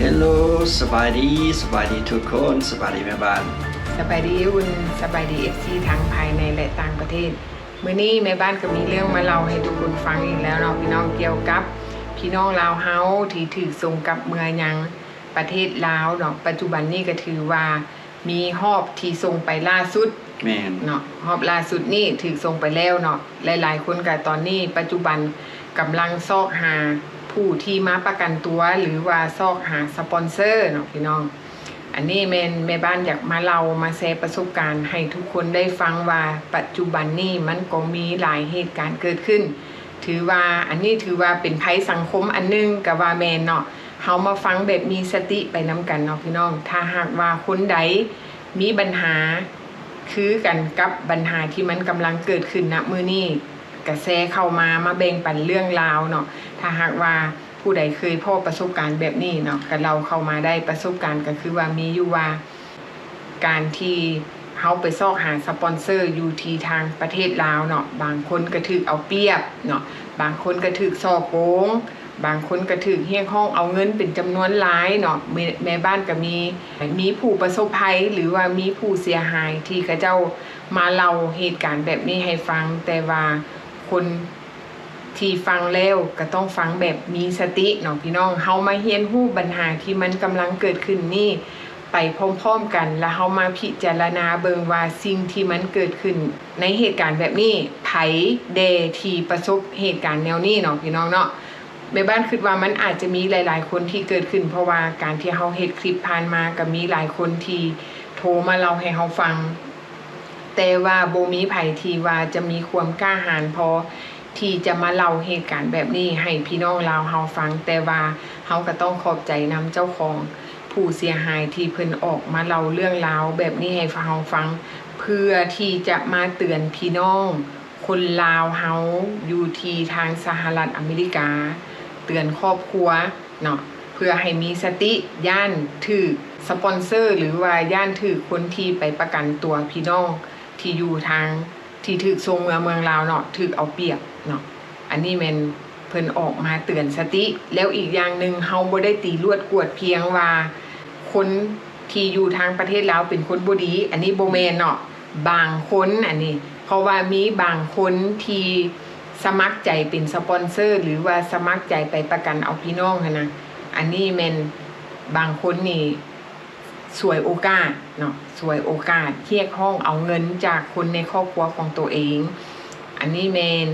ເຮລໂລ ສະບາຍດີ ສະບາຍດີທຸກຄົນ ສະບາຍດີແມ່ບ້ານ ສະບາຍດີອຸ່ນ ສະບາຍດີເອັຟຊີທັງພາຍໃນ ແລະ ຕ່າງປະເທດ. ມື້ນີ້ແມ່ບ້ານກໍມີເລື່ອງມາເລົ່າໃຫ້ທຸກຄົນຟັງອີກແລ້ວເນາະພີ່ນ້ອງ ກ່ຽວກັບພີ່ນ້ອງລາວເຮົາທີ່ຖືກສົ່ງກັບເມືອຍັງປະເທດລາວເນາະ. ປັດຈຸບັນນີ້ກໍຖືວ່າ ມີຮອບທີ່ສົ່ງໄປລ່າສຸດ ແມ່ນເນາະ ຮອບລ່າສຸດນີ້ຖືກສົ່ງໄປແລ້ວເນາະ. ຫຼາຍໆຄົນກໍຕອນນີ້ປັດຈຸບັນກຳລັງຊອກຫາຜູ້ທີ່ມາປະກັນຕົວ ຫຼືວ່າຊອກຫາສະປອນເຊີເນາະພີ່ນ້ອງ. ອັນນີ້ແມ່ນແມ່ບ້ານຢາກມາເລົ່າມາແຊປະສົບການໃຫ້ທຸກຄົນໄດ້ຟັງວ່າ ປັດຈຸບັນນີ້ມັນກໍມີຫຼາຍເຫດການເກີດຂຶ້ນ ຖືວ່າ ອັນນີ້ຖືວ່າເປັນໄພສັງຄົມອັນໜຶ່ງກໍວ່າແມ່ນເນາະ. ເຮົາມາຟັງແບບມີສະຕິໄປນຳກັນເນາະພີ່ນ້ອງ. ຖ້າຫາກວ່າຄົນໃດມີບັນຫາຄືກັນກັບບັນຫາທີ່ມັນກຳລັງເກີດຂຶ້ນນະມື້ນີ້ ກະແຊເຂົ້າມາ ມາແບ່ງປັນເລື່ອງລາວເນາະ. ຖ້າຫາກວ່າຜູ້ໃດເຄີຍພໍ້ປະສົບການແບບນີ້ເນາະ ກະເລົ່າເຂົ້າມາໄດ້. ປະສົບການກະຄືວ່າມີຢູ່ວ່າ ການທີ່ເຮົາໄປຊອກຫາສະປອນເຊີຢູ່ທີ່ທາງປະເທດລາວເນາະ ບາງຄົນກະຖືກເອົາປຽບເນາະ ບາງຄົນກະຖືກສໍ້ໂກງ ບາງຄົນກະຖືກຮຽກຮ້ອງເອົາເງິນເປັນຈຳນວນຫຼາຍເນາະ. ແມ່ ແມ່ບ້ານກະມີ ມີຜູ້ປະສົບໄພ ຫຼືວ່າມີຜູ້ເສຍຫາຍທີ່ເຂົາເຈົ້າມາເລົ່າເຫດການແບບນີ້ໃຫ້ຟັງ. ແຕ່ວ່າຄົນທີ່ຟັງແລ້ວກະຕ້ອງຟັງແບບມີສະຕິເນາະພີ່ນ້ອງ. ເຮົາມາຮຽນຮູ້ບັນຫາທີ່ມັນກຳລັງເກີດຂຶ້ນນີ້ໄປພ້ອມໆກັນ ແລະ ເຮົາມາພິຈາລະນາເບິ່ງວ່າສິ່ງທີ່ມັນເກີດຂຶ້ນໃນເຫດການແບບນີ້ ໃຜແດ່ທີ່ປະສົບເຫດການແນວນີ້ເນາະພີ່ນ້ອງເນາະ. ແມ່ບ້ານຄິດວ່າມັນອາດຈະມີຫຼາຍໆຄົນທີ່ເກີດຂຶ້ນ ເພາະວ່າການທີ່ເຮົາເຮັດຄລິບຜ່ານມາ ກະມີຫຼາຍຄົນທີ່ໂທມາເລົ່າໃຫ້ເຮົາຟັງ ແຕ່ວ່າບໍ່ມີໃຜທີ່ວ່າຈະມີຄວາມກ້າຫານພໍທີ່ຈະມາເລົ່າເຫດການແບບນີ້ໃຫ້ພີ່ນ້ອງລາວເຮົາຟັງ. ແຕ່ວ່າເຮົາກະຕ້ອງຂອບໃຈນຳເຈົ້າຂອງຜູ້ເສຍຫາຍທີ່ເພິ່ນອອກມາເລົ່າເລື່ອງລາວແບບນີ້ໃຫ້ເຮົາຟັງ ເພື່ອທີ່ຈະມາເຕືອນພີ່ນ້ອງ ຄົນລາວເຮົາຢູ່ທີ່ທາງສະຫະລັດອາເມລິກາ ເຕືອນຄອບຄົວເນາະ ເພື່ອໃຫ້ມີສະຕິ ຢ້ານຖືກສະປອນເຊີ ຫຼືວ່າຢ້ານຖືກຄົນທີ່ໄປປະກັນຕົວພີ່ນ້ອງທີ່ຢູ່ທາງ ທີ່ຖືກສົ່ງເມືອເມືອງລາວເນາະ ຖືກເອົາປຽບເນາະ. ອັນນີ້ແມ່ນເພິ່ນອອກມາເຕືອນສະຕິ. ແລ້ວອີກຢ່າງໜຶ່ງ ເຮົາບໍ່ໄດ້ຕີລວດກວດພຽງວ່າຄົນທີ່ຢູ່ທາງປະເທດລາວເປັນຄົນບໍ່ດີ ອັນນີ້ບໍ່ແມ່ນເນາະ. ບາງຄົນ ອັນນີ້ ເພາະວ່າມີບາງຄົນທີ່ສະໝັກໃຈເປັນສະປອນເຊີ ຫຼືວ່າສະໝັກໃຈໄປປະກັນເອົາພີ່ນ້ອງຫັ້ນນະ ອັນນີ້ແມ່ນບາງຄົນນີ້ສວຍໂອກາດເນາະ ສວຍໂອກາດຮຽກຮ້ອງເອົາເງິນຈາກຄົນໃນຄອບຄົວຂອງໂຕເອງ. ອັນນີ້ແມ່ນ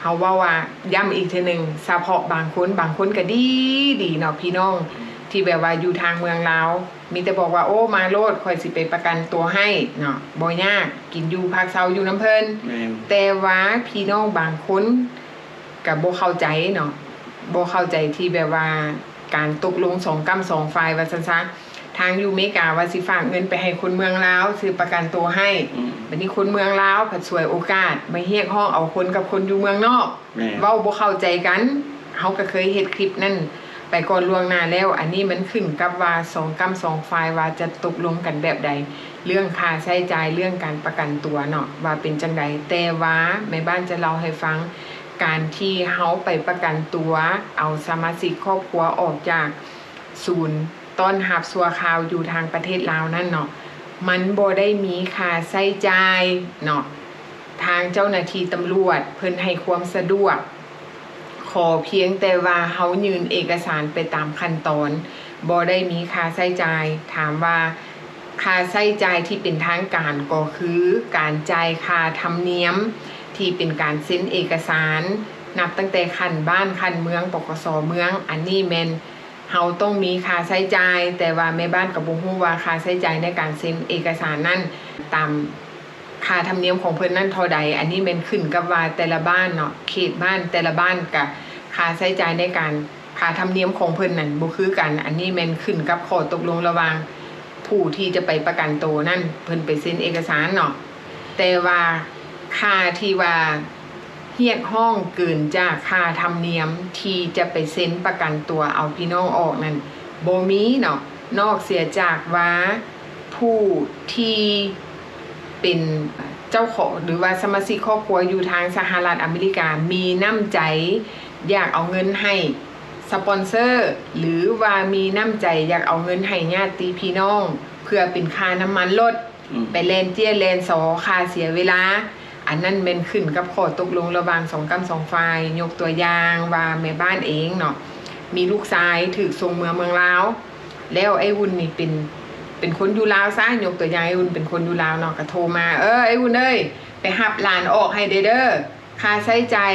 ເຮົາເວົ້າວ່າ ຢ້ຳອີກເທື່ອໜຶ່ງ ສະເພາະບາງຄົນ ບາງຄົນກະດີ ດີເນາະພີ່ນ້ອງ ທີ່ແບບວ່າຢູ່ທາງເມືອງລາວ ມີແຕ່ບອກວ່າ ໂອ້ ມາໂລດ ຂ້ອຍຊິໄປປະກັນຕົວໃຫ້ເນາະ ບໍ່ຍາກ ກິນຢູ່ພັກເຊົາຢູ່ນຳເພິ່ນ. ແຕ່ວ່າພີ່ນ້ອງບາງຄົນກະບໍ່ເຂົ້າໃຈເນາະ ບໍ່ເຂົ້າໃຈທີ່ແບບວ່າການຕົກລົງສອງກ້ຳສອງຝ່າຍວ່າຊັ້ນຊະ. ທາງຢູ່ເມກາວ່າຊິຝາກເງິນໄປໃຫ້ຄົນເມືອງລາວ ຊິປະກັນໂຕໃຫ້ ບັດນີ້ຄົນເມືອງລາວພັດສວຍໂອກາດມາຮຽກຮ້ອງເອົາຄົນກັບຄົນຢູ່ເມືອງນອກ ເວົ້າບໍ່ເຂົ້າໃຈກັນ. ເຮົາກະເຄີຍເຮັດຄລິບນັ້ນໄປກ່ອນລ່ວງໜ້າແລ້ວ. ອັນນີ້ມັນຂຶ້ນກັບວ່າສອງກ້ຳສອງຝ່າຍວ່າຈະຕົກລົງກັນແບບໃດ ເລື່ອງຄ່າໃຊ້ຈ່າຍ ເລື່ອງການປະກັນຕົວເນາະ ວ່າເປັນຈັ່ງໃດ. ແຕ່ວ່າແມ່ບ້ານຈະເລົ່າໃຫ້ຟັງ ການທີ່ເຮົາໄປປະກັນຕົວເອົາສະມາຊິກຄອບຄົວອອກຈາກສູນ ຕ້ອນຮັບຊົ່ວຄາວຢູ່ທາງປະເທດລາວນັ້ນເນາະ ມັນບໍ່ໄດ້ມີຄ່າໃຊ້ຈ່າຍເນາະ. ທາງເຈົ້າໜ້າທີ່ຕຳຫຼວດເພິ່ນໃຫ້ຄວາມສະດວກ ຂໍພຽງແຕ່ວ່າເຮົາຍື່ນເອກະສານໄປຕາມຂັ້ນຕອນ ບໍ່ໄດ້ມີຄ່າໃຊ້ຈ່າຍ. ຖາມວ່າຄ່າໃຊ້ຈ່າຍທີ່ເປັນທາງການກໍຄືການຈ່າຍຄ່າທຳນຽມທີ່ເປັນການເຊັນເອກະສານ ນັບຕັ້ງແຕ່ຂັ້ນບ້ານ ຂັ້ນເມືອງ ປກສ ເມືອງ ອັນນີ້ແມ່ນ ເຮົາຕ້ອງມີຄ່າໃຊ້ຈ່າຍ ແຕ່ວ່າແມ່ບ້ານກໍບໍ່ຮູ້ວ່າຄ່າໃຊ້ຈ່າຍໃນການເຊັນເອກະສານນັ້ນ ຕາມຄ່າທຳນຽມຂອງເພິ່ນນັ້ນເທົ່າໃດ. ອັນນີ້ແມ່ນຂຶ້ນກັບວ່າແຕ່ລະບ້ານເນາະ ເຂດບ້ານແຕ່ລະບ້ານກະຄ່າໃຊ້ຈ່າຍໃນການ ຄ່າທຳນຽມຂອງເພິ່ນນັ້ນບໍ່ຄືກັນ. ອັນນີ້ແມ່ນຂຶ້ນກັບຂໍ້ຕົກລົງລະຫວ່າງຜູ້ທີ່ຈະໄປປະກັນໂຕນັ້ນ ເພິ່ນໄປເຊັນເອກະສານເນາະ. ແຕ່ວ່າຄ່າທີ່ວ່າຮຽກຮ້ອງເກີນຈາກຄ່າທຳນຽມທີ່ຈະໄປເຊັນປະກັນຕົວເອົາພີ່ນ້ອງອອກນັ້ນ ບໍ່ມີເນາະ ນອກເສຍຈາກວ່າຜູ້ທີ່ເປັນເຈົ້າຂອງ ຫຼືວ່າສະມາຊິກຄອບຄົວຢູ່ທາງສະຫະລັດອາເມລິກາ ມີນ້ຳໃຈຢາກເອົາເງິນໃຫ້ ສະປອນເຊີ ຫຼືວ່າມີນ້ຳໃຈຢາກເອົາເງິນໃຫ້ຍາດຕິພີ່ນ້ອງ ເພື່ອເປັນຄ່ານ້ຳມັນລົດ ອືມ ໄປແລ່ນເຈ້ຍແລ່ນຊໍ ຄ່າເສຍເວລາ ອັນນັ້ນແມ່ນຂຶ້ນກັບຂໍ້ຕົກລົງລະຫວ່າງສອງກ້ຳສອງຝ່າຍ. ຍົກຕົວຢ່າງວ່າແມ່ບ້ານເອງເນາະ ມີລູກຊາຍຖືກສົ່ງເມືອເມືອງລາວ ແລ້ວອ້າຍວຸ່ນນີ້ເປັນ ເປັນຄົນຢູ່ລາວຊະ ຍົກຕົວຢ່າງອ້າຍວຸ່ນເປັນຄົນຢູ່ລາວເນາະ ກໍໂທມາ ເອີ ອ້າຍວຸ່ນເອີຍ ໄປຮັບຫຼານອອກໃຫ້ແດ່ເດີ ຄ່າໃຊ້ຈ່າຍ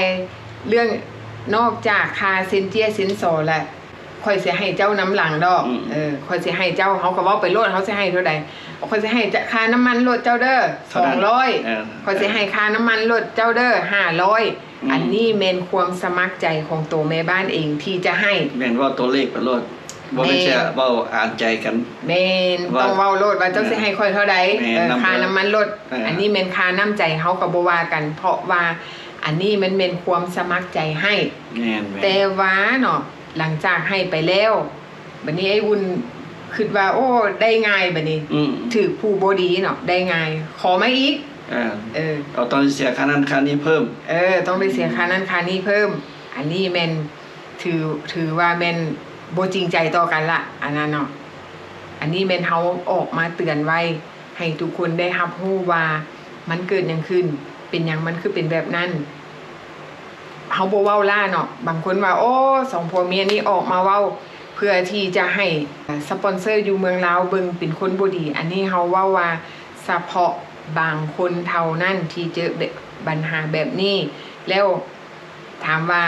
ເລື່ອງ ນອກຈາກຄ່າເຊັນເຈ້ຍເຊັນຊໍແລ້ວ ຂ້ອຍຊິໃຫ້ເຈົ້ານຳຫຼັງດອກ ອືມ ເອີ ຂ້ອຍຊິໃຫ້ເຈົ້າ ເຮົາກໍເວົ້າໄປໂລດ ເຮົາຊິໃຫ້ເທົ່າໃດ ຂ້ອຍຊິໃຫ້ຄ່ານ້ຳມັນລົດເຈົ້າເດີ ເທົ່ານັ້ນ ສອງຮ້ອຍ ເອີ ຂ້ອຍຊິໃຫ້ຄ່ານ້ຳມັນລົດເຈົ້າເດີ ຫ້າຮ້ອຍ ອືມ ອັນນີ້ແມ່ນຄວາມສະໝັກໃຈຂອງໂຕແມ່ບ້ານເອງທີ່ຈະໃຫ້ ແມ່ນ ເວົ້າຕົວເລກໄປໂລດ ບໍ່ແມ່ນ ແມ່ນ ແຄ່ເວົ້າອ່ານໃຈກັນ ແມ່ນ ວ່າ ຕ້ອງເວົ້າໂລດວ່າເຈົ້າ ເອີ ຊິໃຫ້ຂ້ອຍເທົ່າໃດ ແມ່ນ ເອີ ນຳ ຄ່ານ້ຳມັນລົດ ເອີ ອັນນີ້ແມ່ນຄ່ານ້ຳໃຈ ເຮົາກໍບໍ່ວ່າກັນ ເພາະວ່າອັນນີ້ມັນແມ່ນຄວາມສະໝັກໃຈໃຫ້ ແມ່ນໆ ແຕ່ວ່າເນາະ ຫຼັງຈາກໃຫ້ໄປແລ້ວ ບັດນີ້ອ້າຍວຸ່ນຄິດວ່າ ໂອ້ ໄດ້ງ່າຍບັດນີ້ ອືມ ຖືກຜູ້ບໍ່ດີເນາະ ໄດ້ງ່າຍ ຂໍມາອີກ ເອີ ເອີ ເອົາ ຕ້ອງໄດ້ເສຍຄ່ານັ້ນຄ່ານີ້ເພີ່ມ ເອີ ຕ້ອງໄດ້ເສຍ ອືມ ຄ່ານັ້ນຄ່ານີ້ເພີ່ມ ອັນນີ້ແມ່ນ ຖື ຖືວ່າແມ່ນບໍ່ຈິງໃຈຕໍ່ກັນລະ ອັນນັ້ນເນາະ ອັນນີ້ແມ່ນເຮົາອອກມາເຕືອນໄວ້ ໃຫ້ທຸກຄົນໄດ້ຮັບຮູ້ວ່າມັນເກີດຫຍັງຂຶ້ນ ເປັນຫຍັງມັນຄືເປັນແບບນັ້ນ ເຮົາບໍ່ເວົ້າຫຼ້າເນາະ ບາງຄົນວ່າ ໂອ້ ສອງຜົວເມຍນີ້ອອກມາເວົ້າ ເພື່ອທີ່ຈະໃຫ້ສະປອນເຊີຢູ່ເມືອງລາວເບິ່ງເປັນຄົນບໍ່ດີ ອັນນີ້ເຮົາເວົ້າວ່າສະເພາະບາງຄົນເທົ່ານັ້ນທີ່ເຈີແບບ ບັນຫາແບບນີ້ ແລ້ວ ຖາມວ່າ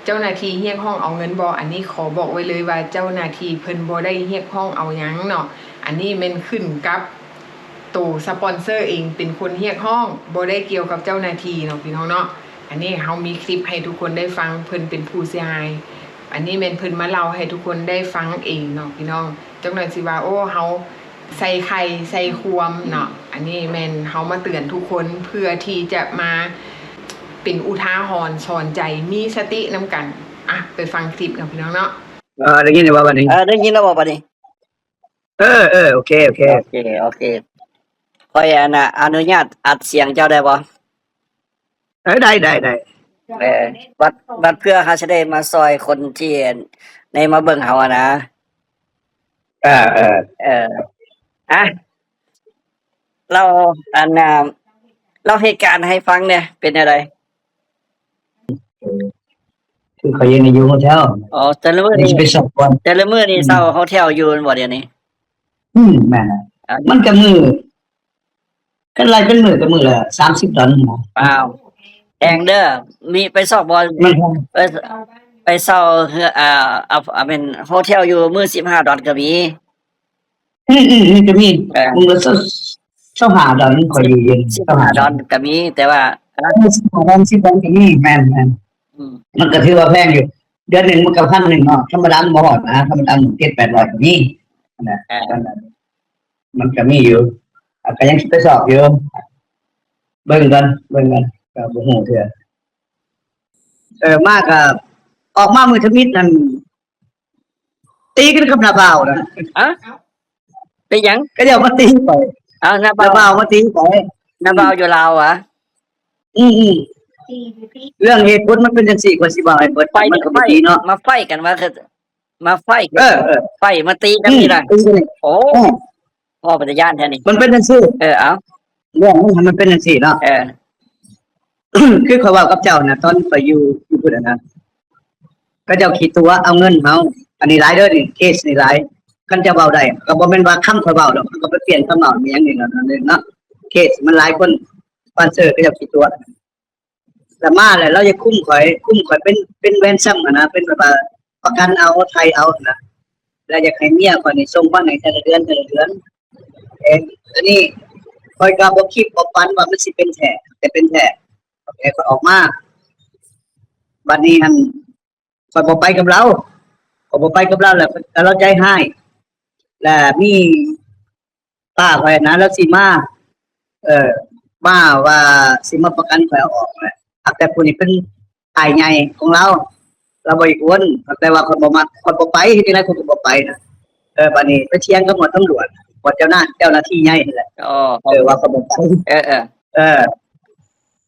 ເຈົ້າໜ້າທີ່ຮຽກຮ້ອງເອົາເງິນບໍ່? ອັນນີ້ຂໍບອກໄວ້ເລີຍວ່າເຈົ້າໜ້າທີ່ເພິ່ນບໍ່ໄດ້ຮຽກຮ້ອງເອົາຫຍັງເນາະ ອັນນີ້ແມ່ນຂຶ້ນກັບໂຕສະປອນເຊີເອງເປັນຄົນຮຽກຮ້ອງ ບໍ່ໄດ້ກ່ຽວກັບເຈົ້າໜ້າທີ່ເນາະ ພີ່ນ້ອງເນາະ ອັນນີ້ເຮົາມີຄລິບໃຫ້ທຸກຄົນໄດ້ຟັງ ເພິ່ນເປັນຜູ້ເສຍຫາຍ ອັນນີ້ແມ່ນເພິ່ນມາເລົ່າໃຫ້ທຸກຄົນໄດ້ຟັງເອງເນາະ ພີ່ນ້ອງ ຈັກໜ້ອຍຊິວ່າ ໂອ້ ເຮົາ ໃສ່ໄຂ່ໃສ່ຄວາມເນາະ ອືມ ອັນນີ້ແມ່ນເຮົາມາເຕືອນທຸກຄົນເພື່ອທີ່ຈະມາເປັນອຸທາຫອນສອນໃຈ ມີສະຕິນຳກັນ ອ່ະ ໄປຟັງຄລິບເນາະ ພີ່ນ້ອງເນາະ ເອີ ໄດ້ຍິນແລ້ວບໍ່ບັດນີ້? ເອີ ໄດ້ຍິນແລ້ວບໍ່ບັດນີ້? ເອີ ເອີ ໂອເຄ ໂອເຄ ໂອເຄ ໂອເຄ ຂ້ອຍ ອັນນ່າ ອະນຸຍາດອັດສຽງເຈົ້າໄດ້ບໍ່? ເອີ ໄດ້ ໄດ້ ໄດ້ ເອີ ບັດ ບັດເພື່ອເຮົາຈະໄດ້ມາຊ່ອຍຄົນທີ່ ອັນ ໃນມາເບິ່ງເຮົາຫັ້ນນະ ເອີ ເອີ ເອີ ອະ ເລົ່າ ອັນນ່າ ເລົ່າເຫດການໃຫ້ຟັງແດ່ ເປັນແນວໃດ? ຄືຂ້ອຍຢູ່ໃນ ຢູ່ໂຮເທວ ອໍ ແຕ່ລະມື້ນີ້ ຊິໄປຊອກກ່ອນ ແຕ່ລະມື້ນີ້ ອືມ ເຊົ່າໂຮເທວຢູ່ແມ່ນບໍ່ດຽວນີ້? ອືມ ແມ່ນລະ ອາ ມັນກໍມື້ ຄັນໄລ່ເປັນມື້ກໍມື້ລະສາມສິບດອນນະ ວ້າວ ແພງເດີ ມີໄປຊອກບໍ່? ມັນແພງ ໄປ ໄປເຊົ່າເຮືອນ ອ່າ ເອົາ ເອົາແມ່ນໂຮເທວຢູ່ມື້ສິບຫ້າດອນກໍມີ ອືມໆ ກໍມີ ເອີ ມື້ລະຊາວ ຊາວຫ້າດອນ ຂ້ອຍຢູ່ເຢັນ ສິບຫ້າດອນກໍມີ ແຕ່ວ່າ ມື້ລະສິບຫ້າດອນ ສິບດອນກໍມີ ແມ່ນໆ ອືມ ມັນກໍຖືວ່າແພງຢູ່ ເດືອນໜຶ່ງມັນກໍພັນໜຶ່ງເນາະ ທຳມະດາມັນບໍ່ຮອດນະ ທຳມະດາມັນເຈັດແປດຮ້ອຍກໍມີຫັ້ນນະ ເອີ ມັນກໍມີຢູ່ ກໍຍັງຊິໄປຊອກຢູ່ ເບິ່ງກ່ອນ ເບິ່ງກ່ອນ ກໍບໍ່ຮູ້ເທື່ອ ເອີ ມາກໍອອກມາມື້ທຳອິດຫັ້ນ ຕີກັນກັບນ້າບ່າວນະ ຮະ ເປັນຫຍັງ? ເຂົາເຈົ້າມາຕີຂ້ອຍ ອ້າວ ນ້າບ່າວ ນ້າບ່າວມາຕີຂ້ອຍ ນ້າບ່າວຢູ່ລາວຫວາ? ອືມໆ ເລື່ອງເຫດຜົນມັນເປັນຈັ່ງຊີ້ ຂ້ອຍຊິເວົ້າໃຫ້ເບິດ ໄຟ ມັນກໍບໍ່ດີເນາະ ມາໄຟກັນວ່າ ມາໄຟ ເອີ ເອີ ໄຟມາຕີກັນນີ້ລະ ອືມ ໂອ້ ເອີ ພໍ່ເປັນຕາຢ້ານແທ້ນີ້ ມັນເປັນຈັ່ງຊີ້ ເອີ ເອົາ ເລື່ອງມັນ ມັນເປັນຈັ່ງຊີ້ເນາະ ເອີ ຄືຂ້ອຍເວົ້າກັບເຈົ້ານະ ຕອນຂ້ອຍຢູ່ ຢູ່ພຸ້ນນະ ເຂົາເຈົ້າຂີ້ຕົວະເອົາເງິນເຮົາ ອັນນີ້ຫຼາຍເດີນີ້ ເຄສນີ້ຫຼາຍ ຄັນເຈົ້າເວົ້າໄດ້ ກໍບໍ່ແມ່ນວ່າຄຳຂ້ອຍເວົ້າດອກ ເຂົາກໍໄປປ່ຽນຄຳເວົ້າອີ່ຫຍັງນີ້ເນາະ ເນາະ ເຄສມັນຫຼາຍຄົນ ສະປອນເຊີເຂົາເຈົ້າຂີ້ຕົວະ ລະມາແລ້ວ ລາວຢາກຄຸມຂ້ອຍ ຄຸມຂ້ອຍເປັນ ເປັນແຣນຊຳຫັ້ນນະ ເປັນແບບວ່າປະກັນເອົາ ໄຖ່ເອົາຫັ້ນນະ ລະຢາກໃຫ້ເມຍຂ້ອຍນີ້ສົ່ງມາໃຫ້ແຕ່ລະເດືອນ ແຕ່ລະເດືອນ ເອີ ອັນນີ້ຂ້ອຍກໍບໍ່ຄິດບໍ່ຝັນວ່າມັນຊິເປັນແທ້ ແຕ່ເປັນແທ້ ແຕ່ກໍອອກມາ ບັດນີ້ຫັ້ນ ຂ້ອຍບໍ່ໄປກັບລາວ ຂ້ອຍບໍ່ໄປກັບລາວ ແລ້ວ ແລ້ວລາວໃຈຮ້າຍ ແລ້ວມີປ້າຂ້ອຍນະ ລາວຊິມາ ເອີ ມາວ່າຊິມາປະກັນຂ້ອຍເອົາອອກແຫຼະ ຫາກແຕ່ຜູ້ນີ້ເປັນອ້າຍໃຫຍ່ຂອງລາວ ລາວບໍ່ຢາກໂອນ ແຕ່ວ່າຂ້ອຍບໍ່ມັກ ຂ້ອຍບໍ່ໄປ ເຮັດຈັ່ງໃດຂ້ອຍກໍບໍ່ໄປນະ ເອີ ບາດນີ້ໄປຖຽງກັບໝວດຕຳຫຼວດ ໝວດເຈົ້າໜ້າ ເຈົ້າໜ້າທີ່ໃຫຍ່ຫັ້ນແຫຼະ ອໍ ເອີ ວ່າຂ້ອຍບໍ່ໄປ ເອີໆ ເອີ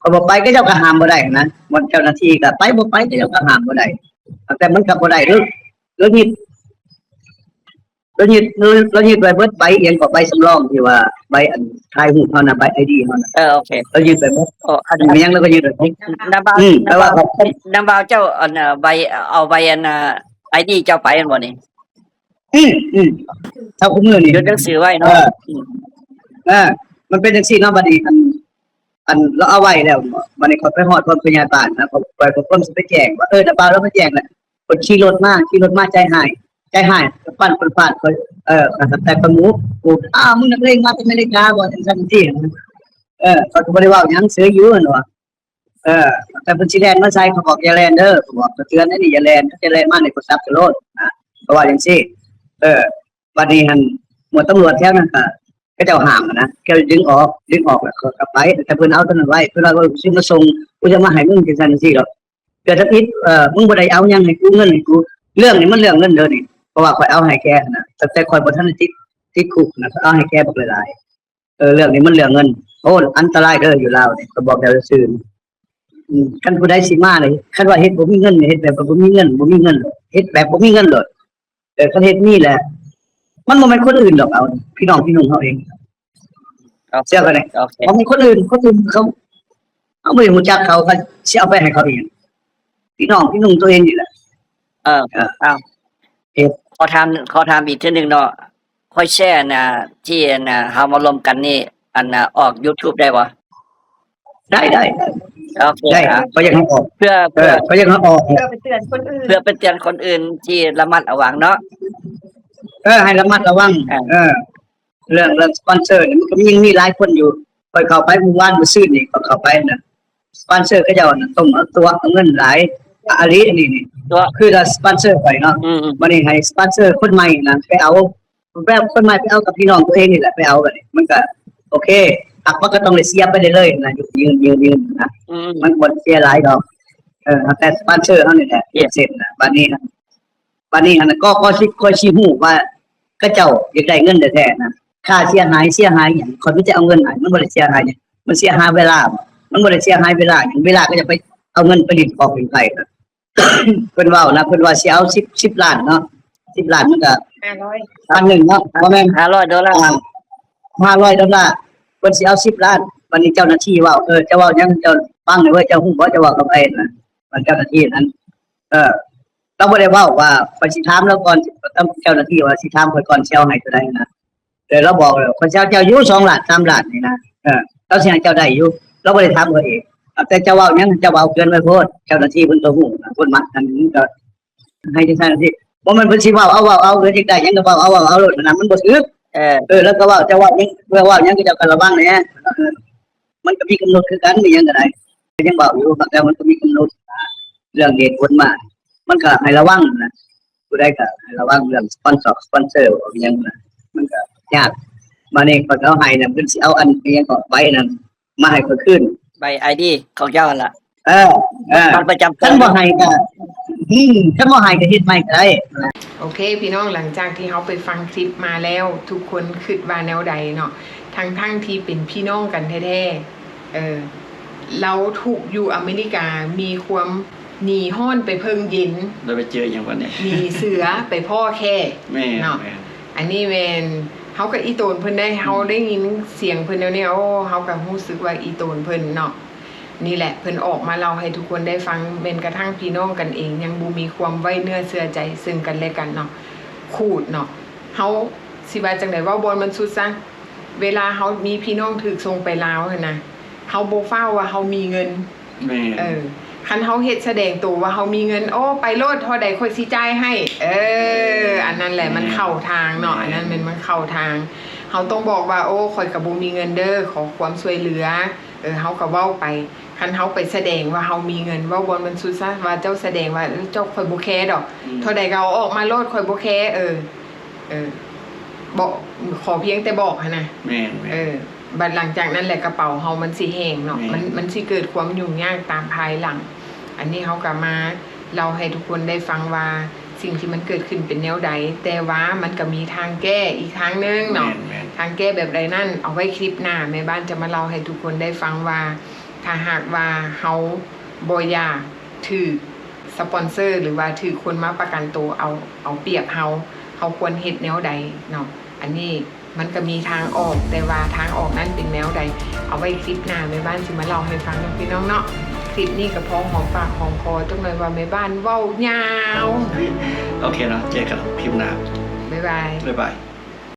ຂ້ອຍບໍ່ໄປ ເຂົາເຈົ້າກໍຫ້າມບໍ່ໄດ້ນະ ໝວດເຈົ້າໜ້າທີ່ກໍໄປ ບໍ່ໄປ ເຂົາເຈົ້າກໍຫ້າມບໍ່ໄດ້ ແຕ່ມັນກໍບໍ່ໄດ້ ລາວ ລາວຍຶດ ລາວຍຶດ ລາວ ລາວຍຶດໄວ້ເບິດ ໃບອີ່ຫຍັງກໍໃບສຳລອງທີ່ວ່າໃບອັນຖ່າຍຮູບເຮົານະ ໃບໄອດີເຮົານະ ເອີ ໂອເຄ ລາວຍຶດໄວ້ເບິດ ໂອ້ ອັນ ອີ່ຫຍັງລາວກໍຍຶດໄວ້ເບິດ ນຳບ່າວ ອືມ ແຕ່ວ່າ ນຳບ່າວເຈົ້າ ອັນ ໃບ ເອົາໃບ ອັນ ໄອດີເຈົ້າໄປແມ່ນບໍ່ນີ້? ອືມ ອືມ ເທົ່າຄູ່ມື້ນີ້ ຈົດໜັງສືໄວ້ເນາະ ເອີ ອືມ ເອີ ມັນເປັນຈັ່ງຊີ້ເນາະ ບັດນີ້ ອັນ ອັນລາວເອົາໄວ້ແລ້ວ ບັດນີ້ຂ້ອຍໄປຮອດບ່ອນຜູ້ໃຫຍ່ບ້ານນະ ຂ້ອຍ ຂ້ອຍກໍຄວນຊິໄປແຈ້ງວ່າ ເອີ ນຳບ່າວລາວມາແຈ້ງແລ້ວ ເພິ່ນຂີ່ລົດມາ ຂີ່ລົດມາໃຈຮ້າຍ ໃຈຮ້າຍ ປາດ ປາດ ປາດ ຂ້ອຍ ເອີ ແຕ່ຂ້ອຍໝູ ໝູ ອ້າວ ມຶງນັກເລງມາແຕ່ອາເມລິກາບໍ ຈັ່ງຊັ້ນຈັ່ງຊີ້ ເອີ ຂ້ອຍກໍບໍ່ໄດ້ເວົ້າຫຍັງ ເຊີຍຢູ່ຫັ້ນວ່າ ເອີ ແຕ່ເພິ່ນຊິແລ່ນມາໃສ່ ຂ້ອຍບອກຢ່າແລ່ນເດີ ຂ້ອຍບອກ ຂ້ອຍເຕືອນແລ້ວນີ້ ຢ່າແລ່ນ ຄັນຈະແລ່ນມານີ້ ຂ້ອຍສັບສະໂລດນະ ຂ້ອຍວ່າຈັ່ງຊີ້ ເອີ ບັດນີ້ຫັ້ນ ໝວດຕຳຫຼວດແຖວນັ້ນກໍ ເຂົາເຈົ້າຫ້າມນະ ເຂົາດຶງອອກ ດຶງອອກແລ້ວກໍໄປ ແຕ່ເພິ່ນເອົາຕົວນັ້ນໄວ້ ເພິ່ນວ່າ ເອີ ຊິມາສົ່ງ ກູຈະມາໃຫ້ມຶງ ຈັ່ງຊັ້ນຈັ່ງຊີ້ດອກ ເທື່ອທຳອິດ ເອີ ມຶງບໍ່ໄດ້ເອົາຫຍັງໃຫ້ກູ ເງິນໃຫ້ກູ ເລື່ອງນີ້ມັນເລື່ອງເງິນເດີນີ້ ເພາະວ່າຂ້ອຍເອົາໃຫ້ແກຫັ້ນນະ ຕັ້ງແຕ່ຂ້ອຍບໍ່ທັນໄດ້ຕິດ ຕິດຄຸກນະ ຂ້ອຍເອົາໃຫ້ແກບັກຫຼາຍໆ ເອີ ເລື່ອງນີ້ມັນເລື່ອງເງິນ ໂອ້ ອັນຕະລາຍເດີ ຢູ່ລາວນີ້ ຂ້ອຍບອກເຈົ້າຊື່ໆ ອືມ ຄັນຜູ້ໃດຊິມານີ້ ຄັນວ່າເຮັດບໍ່ມີເງິນ ເຮັດແບບວ່າບໍ່ມີເງິນ ບໍ່ມີເງິນ ເຮັດແບບບໍ່ມີເງິນໂລດ ເອີ ຄັນເຮັດມີແຫຼະ ມັນບໍ່ແມ່ນຄົນອື່ນດອກ ເອົາ ພີ່ນ້ອງພີ່ນຸ່ງເຮົາເອງ ເຊື່ອຂ້ອຍເດີ ບໍ່ແມ່ນຄົນອື່ນ ຄົນອື່ນເຂົາ ເຮົາບໍ່ໄດ້ຮູ້ຈັກເຂົາ ເຂົາຊິເອົາໄປໃຫ້ເຂົາອີ່ຫຍັງ ພີ່ນ້ອງພີ່ນຸ່ງຕົວເອງນີ້ແຫຼະ ເອີ ເອີ ເອົາ ເຮັດ ຂໍຖາມ ຂໍຖາມອີກເທື່ອໜຶ່ງເນາະ ຂ້ອຍແຊອັນນ່າ ທີ່ອັນນ່າ ເຮົາມາລວມກັນນີ້ ອັນນ່າ ອອກຢູທູບໄດ້ບໍ່? ໄດ້ ໄດ້ ໂອເຄ ໄດ້ ເອົາ ຂ້ອຍຢາກໃຫ້ອອກ ເພື່ອ ເອີ ເພື່ອ ຂ້ອຍຢາກໃຫ້ອອກ ເພື່ອໄປເຕືອນຄົນອື່ນ ເພື່ອໄປເຕືອນຄົນອື່ນທີ່ລະມັດລະວັງເນາະ ເອີ ໃຫ້ລະມັດລະວັງ ເອີ ເອີ ເລື່ອງ ເລື່ອງສະປອນເຊີນີ້ ມັນກໍມີ ຍັງມີຫຼາຍຄົນຢູ່ ຂ້ອຍເຂົ້າໄປມື້ວານ ມື້ຊືນນີ້ ຂ້ອຍເຂົ້າໄປນະ ສະປອນເຊີເຂົາເຈົ້ານະ ຕ້ອງເອົາຕົວະ ເອົາເງິນຫຼາຍ ອາລີອັນນີ້ນີ້ ຕົວະ ຄືລະສະປອນເຊີຂ້ອຍເນາະ ອືມໆ ບັດນີ້ໃຫ້ສະປອນເຊີຄົນໃໝ່ນະ ໄປເອົາ ແບບຄົນໃໝ່ໄປເອົາກັບພີ່ນ້ອງຕົວເອງນີ້ແຫຼະ ໄປເອົາບັດນີ້ ມັນກໍໂອເຄ ຫາກມັນກໍຕ້ອງໄດ້ເສຍໄປເລື້ອຍໆນະ ຢືມໆໆນະ ອືມ ມັນບໍ່ໄດ້ເສຍຫຼາຍດອກ ເອີ ແຕ່ສະປອນເຊີເຮົານີ້ແຫຼະ ເຮັດເສັດນະ ບັດນີ້ ບັດນີ້ຫັ້ນກໍ ກໍຊິ ຂ້ອຍຊິຮູ້ວ່າເຂົາເຈົ້າຢາກໄດ້ເງິນແທ້ໆນະ ຄ່າເສຍຫາຍ ເສຍຫາຍຫຍັງ ຂ້ອຍມີແຕ່ເອົາເງິນໃຫ້ ມັນບໍ່ໄດ້ເສຍຫາຍຫຍັງ ມັນເສຍຫາຍເວລາບໍ ມັນບໍ່ໄດ້ເສຍຫາຍເວລາຫຍັງ ເວລາກໍຈະໄປເອົາເງິນໄປຫຼິ້ນຂອງຫຼິ້ນໄພນະ ເພິ່ນເວົ້ານະ ເພິ່ນວ່າຊິເອົາສິບ ສິບລ້ານເນາະ ສິບລ້ານມັນກໍຫ້າຮ້ອຍ ພັນໜຶ່ງເນາະ ບໍ່ແມ່ນ ຫ້າຮ້ອຍໂດລາ ອ່າ ຫ້າຮ້ອຍໂດລາ ເພິ່ນຊິເອົາສິບລ້ານ ບັດນີ້ເຈົ້າໜ້າທີ່ເວົ້າ ເອີ ເຈົ້າເວົ້າຫຍັງ ເຈົ້າຟັງແດ່ເວີ້ຍ ເຈົ້າຮູ້ບໍ່ ເຈົ້າເວົ້າກັບໃຜນະ ເຈົ້າໜ້າທີ່ນັ້ນ ເອີ ລາວບໍ່ໄດ້ເວົ້າວ່າ ຂ້ອຍຊິຖາມລາວກ່ອນ ເຈົ້າໜ້າທີ່ວ່າຊິຖາມຂ້ອຍກ່ອນ ຊິເອົາໃຫ້ເທົ່າໃດນະ ແຕ່ລາວບອກແລ້ວ ຂ້ອຍຊິໃຫ້ເຈົ້າຢູ່ສອງລ້ານ ສາມລ້ານນີ້ນະ ເອີ ລາວຊິໃຫ້ເຈົ້າໄດ້ຢູ່ ລາວບໍ່ໄດ້ຖາມຂ້ອຍເອງ ແຕ່ເຈົ້າເວົ້າຫຍັງ ເຈົ້າເວົ້າເກີນໄປໂພດ ເຈົ້າໜ້າທີ່ເພິ່ນກໍຮູ້ນະ ຄົນມັກຫັ້ນກໍໃຫ້ຈັ່ງຊັ້ນຈັ່ງຊີ້ ບໍ່ແມ່ນເພິ່ນຊິເວົ້າເອົາ ເວົ້າເອົາ ເພິ່ນຢາກໄດ້ຫຍັງກໍເວົ້າເອົາ ເວົ້າເອົາໂລດນະ ມັນບໍ່ຖືກ ເອີ ເອີ ລາວກໍເວົ້າ ເຈົ້າເວົ້າຫຍັງ ເຈົ້າກໍລະວັງແດ່ ເອີ ມັນກໍມີກຳນົດຄືກັນ ອີ່ຫຍັງກໍໄດ້ ກໍຍັງເວົ້າຢູ່ ບາງເທື່ອມັນກໍມີກຳນົດເລື່ອງເຫດຜົນມາ ມັນກໍໃຫ້ລະວັງນະ ຜູ້ໃດກໍໃຫ້ລະວັງເລື່ອງສະປອນເຊີ ສະປອນເຊີ ອີ່ຫຍັງນະ ມັນກໍຍາກ ບາດນີ້ຂ້ອຍກໍເອົາໃຫ້ນະ ເພິ່ນຊິເອົາອັນ ອີ່ຫຍັງເກາະ ໃບອັນນັ້ນມາໃຫ້ຂ້ອຍຄືນ ໃບໄອດີຂອງເຈົ້າຫັ້ນລະ ເອີ ເອີ ບັດປະຈຳຕົວ ຄັນບໍ່ໃຫ້ກໍ ອືມ ຄັນບໍ່ໃຫ້ກໍເຮັດໃໝ່ກໍໄດ້. ໂອເຄ ພີ່ນ້ອງ ຫຼັງຈາກທີ່ເຮົາໄປຟັງຄລິບມາແລ້ວ ທຸກຄົນຄິດວ່າແນວໃດເນາະ? ທັງໆທີ່ເປັນພີ່ນ້ອງກັນແທ້ໆ ເອີ ລາວທຸກຢູ່ອາເມລິກາ ມີຄວາມໜີຮ້ອນໄປເພິ່ງເຢັນ ແລ້ວໄປເຈີຫຍັງບັດນີ້? ໜີເສືອໄປພໍ້ແຂ້ ແມ່ນ ເນາະ ແມ່ນ ອັນນີ້ແມ່ນ ເຮົາກໍອີ່ຕົນເພິ່ນໄດ໋ ເຮົາໄດ້ຍິນສຽງເພິ່ນແນວນີ້ ໂອ້ ເຮົາກໍຮູ້ສຶກວ່າອີ່ຕົນເພິ່ນເນາະ ນີ້ແຫຼະ ເພິ່ນອອກມາເລົ່າໃຫ້ທຸກຄົນໄດ້ຟັງ ແມ່ນກະທັ່ງພີ່ນ້ອງກັນເອງຍັງບໍ່ມີຄວາມໄວ້ເນື້ອເຊື່ອໃຈເຊິ່ງກັນແລະກັນເນາະ ຂູດເນາະ ເຮົາຊິວ່າຈັ່ງໃດ ເວົ້າບ່ອນມັນສຸດຊະ ເວລາເຮົາມີພີ່ນ້ອງຖືກສົ່ງໄປລາວຫັ້ນນະ ເຮົາບໍ່ຟ້າວວ່າເຮົາມີເງິນ ແມ່ນ ເອີ ຄັນເຮົາເຮັດສະແດງໂຕວ່າເຮົາມີເງິນ ໂອ້ ໄປໂລດ ເທົ່າໃດຂ້ອຍຊິຈ່າຍໃຫ້ ເອີ ອັນນັ້ນແຫຼະ ແມ່ນ ມັນເຂົ້າທາງເນາະ ແມ່ນ ອັນນັ້ນແມ່ນມັນເຂົ້າທາງ ເຮົາຕ້ອງບອກວ່າ ໂອ້ ຂ້ອຍກໍບໍ່ມີເງິນເດີ ຂໍຄວາມຊ່ວຍເຫຼືອ ເອີ ເຮົາກໍເວົ້າໄປ ຄັນເຮົາໄປສະແດງວ່າເຮົາມີເງິນ ເວົ້າບ່ອນມັນສຸດຊະ ວ່າເຈົ້າສະແດງວ່າ ເອີ ເຈົ້າ ຂ້ອຍບໍ່ແຄດອກ ອືມ ເທົ່າໃດກໍເອົາອອກມາໂລດ ຂ້ອຍບໍ່ແຄ ເອີ ເອີ ບອກ ຂໍພຽງແຕ່ບອກຫັ້ນນະ ແມ່ນໆ ເອີ ບັດຫຼັງຈາກນັ້ນແຫຼະ ກະເປົາເຮົາມັນຊິແຫ້ງເນາະ ແມ່ນ ມັນ ມັນຊິເກີດຄວາມຫຍຸ້ງຍາກຕາມພາຍຫຼັງ ອັນນີ້ເຮົາກະມາເລົ່າໃຫ້ທຸກຄົນໄດ້ຟັງວ່າ ສິ່ງທີ່ມັນເກີດຂຶ້ນເປັນແນວໃດ ແຕ່ວ່າມັນກະມີທາງແກ້ອີກທາງໜຶ່ງເນາະ ແມ່ນໆ ທາງແກ້ແບບໃດນັ້ນ ເອົາໄວ້ຄລິບໜ້າ ແມ່ບ້ານຈະມາເລົ່າໃຫ້ທຸກຄົນໄດ້ຟັງວ່າ ຖ້າຫາກວ່າເຮົາບໍ່ຢາກຖືກ ສະປອນເຊີ ຫຼືວ່າຖືກຄົນມາປະກັນໂຕເອົາ ເອົາປຽບເຮົາ ເຮົາຄວນເຮັດແນວໃດເນາະ. ອັນນີ້ມັນກໍມີທາງອອກ ແຕ່ວ່າທາງອອກນັ້ນເປັນແນວໃດ ເອົາໄວ້ຄລິບໜ້າແມ່ບ້ານຊິມາເລົ່າໃຫ້ຟັງເນາະ ພີ່ນ້ອງເນາະ. ຄລິບນີ້ກໍພໍຫອມປາກຫອມຄໍ ຈັກໜ້ອຍວ່າແມ່ບ້ານເວົ້າຍາວ. ໂອເຄເນາະ ເຈີກັນຄລິບໜ້າ ບາຍບາຍ ບາຍບາຍ.